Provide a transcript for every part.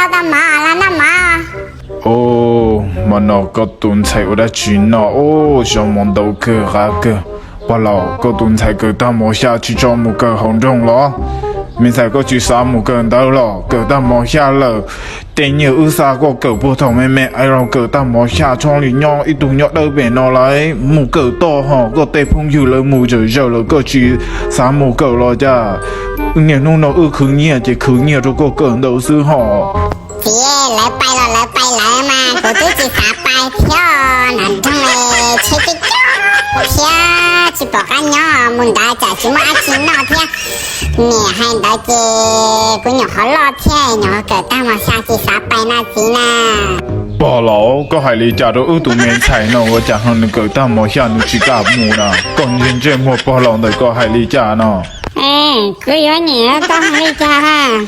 Tau mov los noj mov. Os, hmo no koj tus ntxhais ua dab tsi no? Os, zoo mus ntau kawg qab kawg. Pog laus, koj tus ntxhais kawm tag mos xya tsis tso mus kawm hauv nroog los? Me ntxhais, koj tsis xav mus kawm ntawv los? Kawm tag mos xya lawm, tej nyiaj wb xa koj kawm puag thaum me me es los kawm tag mos xya txhob li nyob ib tug nyob dawb pem no lawm. Mus kawm toj ho, koj tej phooj ywg lawv mus zawm zawm lawm koj tsis xav mus kawm los cas? Niaj hnub no wb khwv nyiaj ces khwv nyiaj rau koj kawm ntawv xwb ho. Txiv, lawv pais los lawv pais lawv mas kuv twb tsis xav pais thiab. Nram nroog tsheb coob coob thiab tsis pom qab nyob, mus ntawd tsam tsis muaj dab tsi noj thiab. Niam hais ntawd ces kuv nyuam qhuav loj thiab, nyuam qhuav kawm tag mos xya tsis xav pais na txiv na. Pog laus, koj hais li cas rau wb tus me ntxhais no? Ua cas ho nws kawm tag mos xya nws tsis kam mus na? Koj ntsej ntsej muag pog laus ntawm koj hais li cas no? Kuv yuav niam koj hais li cas?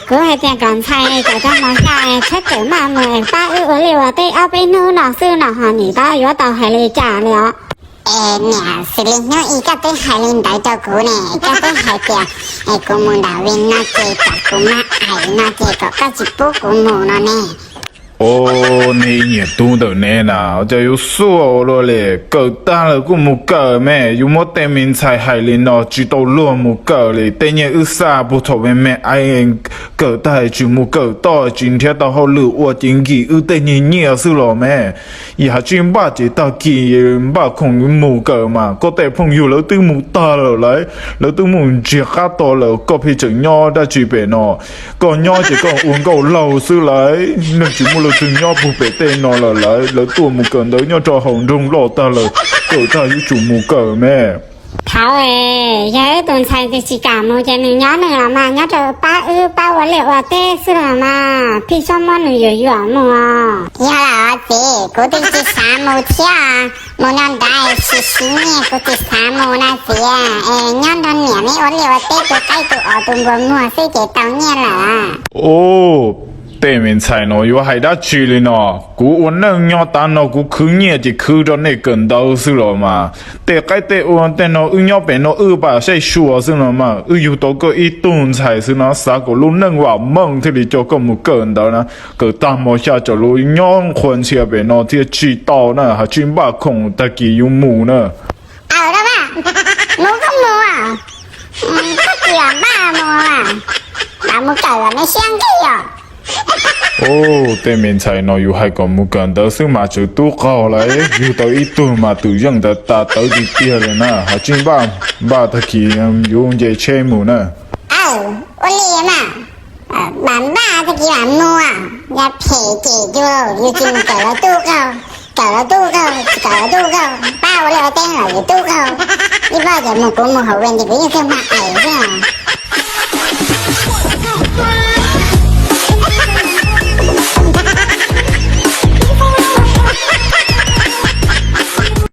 Kuv hais tias kom ntxhais kawm tag mos xya es txhob kawm maj mus pab wb ua liaj ua teb ob peb hnub no xwb no ho niam koj yuav tau hais li cas li os? Es niam, xws li hnub ib koj twb hais li ntawd rau kuv ne, koj twb hais tias es kuv mus nram vij no ces kom kuv maj aim no ces kom koj tsis pub kuv mus no ne. Os, nej ib niam tub ntawm nej na, cas yuav xuaj ua luaj li. Kawm tag lawm kuj mus kawm me, yus muab tej me ntxhais hais li no tsis tau luag mus kawm li. Tej nyiaj wb xa puag thaum me me es kawm tag tsis mus kawm toj tsis nrhiav tau hauj lwm ua ces nkim wb tej nyiaj nyiaj xwb los me. Yog hais tsis npaj ces tag kis npaj khoom mus kawm mas koj tej phooj ywg lawv twb mus tag lawm lauj, lawv twb mus ntsiag qab to lawm, koj pheej tseem nyob dab tsi pem no? Koj nyob ces koj ua nkauj laug xwb lauj, neeg tsis muaj leej twg nyob puag pem tej no lawm lauj, lawv tuaj mus kawm ntawv nyob rau hauv nroog loj tag lawm, kawm tag yuav tsum mus kawm me. Thaum yog wb tus ntxhais tsis kam mus ces nws nyob nws los mas, nyob rau pab wb pab ua liaj ua teb xwb los mas, pheej txhob muab nws yuam yuam mus. Yog los txiv, kuv twb tsis xav mus thiab, mus no nrad sim siv nyiaj kuv tsis xav mus na txiv. Es nyob nrog niam ne ua liaj ua teb tu qaib tu os tu npua muag xwb ces tau nyiaj lawm. Os, tej me ntxhais no yuav hais dab tsi li no? Kuv ua neej nyob tav no kuv khwv nyiaj ces khwv rau nej kawm ntawv xwb los mas. Tej qaib tej ua tej no wb nyob pem no wb pam saib xyuas xwb no mas, wb yug tau koj ib tug ntxhais xwb no, xav kom lub neej vam meej thiaj li coj koj mus kawm ntawv na. Kawm tag mos xya tsam lub nyob qhuas ntxhias pem no thiaj tsis tau na, hais tsis npaj khoom tag kis yuav mus na. Aw, mus kuj mus, koj tsis npaj mus, lam mus kawm me siab nqig os. Os, tej me ntxhais no yus hais kom mus kawm ntawv xwb mas tseem tub qaug lawm, yug tau ib tug mas tus yeej ntawd tas tawv tiag tiag lawm na, hais tsis npaj, npaj tag kis yuav nce tsheb mus na. Aw, ua li mas, npaj npaj tag kis mam mus, yog phem ces yus, yus tsis mus kawm los tub qaug, kawm los tub qaug, tsis kawm los tub qaug, pab ua liaj ua teb los yus tub qaug. Ib pab ces mus kuv mus hauv ven ces kuv yeej thiaj mag aim xwb.